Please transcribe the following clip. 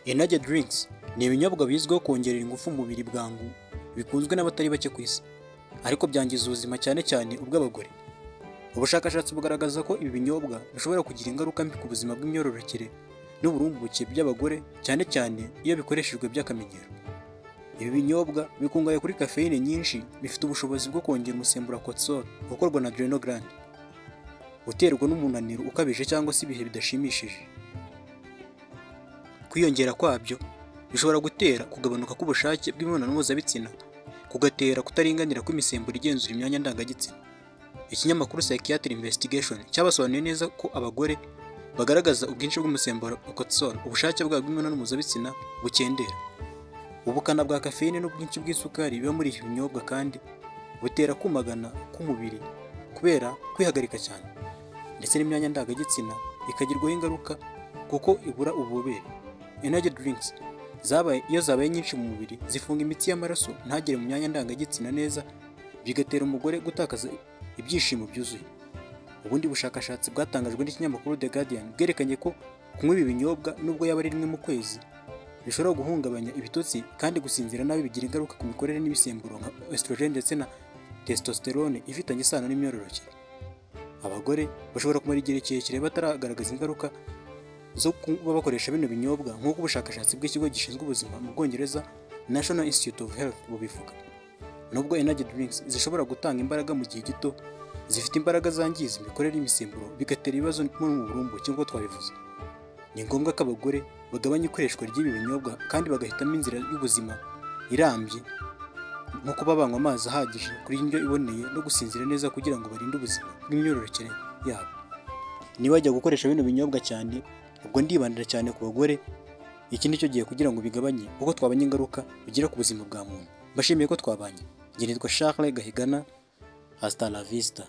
Energy drinks ni ibinyobwa bizwiho kongerera ingufu umubiri bwangu, bikunzwe n'abatari bake ku isi, ariko byangiza ubuzima, cyane cyane ubw'abagore. Ubushakashatsi bugaragaza ko ibi binyobwa bishobora kugira ingaruka mbi ku buzima bw'imyororokere n'uburumbuke by'abagore, cyane cyane iyo bikoreshejwe by'akamenyero. Ibi binyobwa bikungahaye kuri kafeyine nyinshi, bifite ubushobozi bwo kongera umusemburo wa cortisol ukorwa na adrenal gland, uterwa n'umunaniro ukabije cyangwa se ibihe bidashimishije. Kwiyongera kwabyo bishobora gutera kugabanuka k'ubushake bw'imibonano mpuzabitsina, kugatera kutaringanira kw'imisemburo igenzura imyanya ndangagitsina. Ikinyamakuru Psychiatry Investigation cyabasobanuriye neza ko abagore bagaragaza ubwinshi bw'umusemburo wa cortisol, ubushake bwabo bw'imibonano mpuzabitsina bukendera. Ubukana bwa kafeyine n'ubwinshi bw'isukari biba muri ibi binyobwa kandi butera kumagana k'umubiri kubera kwihagarika cyane, ndetse n'imyanya ndangagitsina ikagirwaho ingaruka kuko ibura ububobere. Energy drinks zabaye iyo zabaye nyinshi mu mubiri zifunga imitsi y'amaraso ntagere mu myanya ndangagitsina neza, bigatera umugore gutakaza ibyishimo byuzuye. Ubundi bushakashatsi bwatangajwe n'ikinyamakuru The Guardian bwerekanye ko kunywa ibi binyobwa, nubwo yaba ari rimwe mu kwezi, bishobora guhungabanya ibitotsi, kandi gusinzira nabi bigira ingaruka ku mikorere n'imisemburo nka estrogen ndetse na testosterone ifitanye isano n'imyororokere. Abagore bashobora kumara igihe kirekire bataragaragaza ingaruka zo kuba bakoresha bino binyobwa, nk'uko ubushakashatsi bw'ikigo gishinzwe ubuzima mu Bwongereza, National Institute of Health, bubivuga. Nubwo energy drinks zishobora gutanga imbaraga mu gihe gito, zifite imbaraga zangiza imikorere y'imisemburo, bigatera ibibazo nko mu burumbuke nk'uko twabivuze. Ni ngombwa ko abagore bagabanya ikoreshwa ry'ibi binyobwa kandi bagahitamo inzira y'ubuzima irambye, nko kuba banywa amazi ahagije, kurya indyo iboneye no gusinzira neza kugira ngo barinde ubuzima bw'imyororokere yabo. Niba wajya gukoresha bino binyobwa cyane, ubwo ndibandira cyane ku bagore, iki ni cyo gihe kugira ngo bigabanye, kuko twabonye ingaruka bigira ku buzima bwa muntu. Mbashimiye ko twabanye. Njye nitwa Charles Gahigana. Hasta la vista.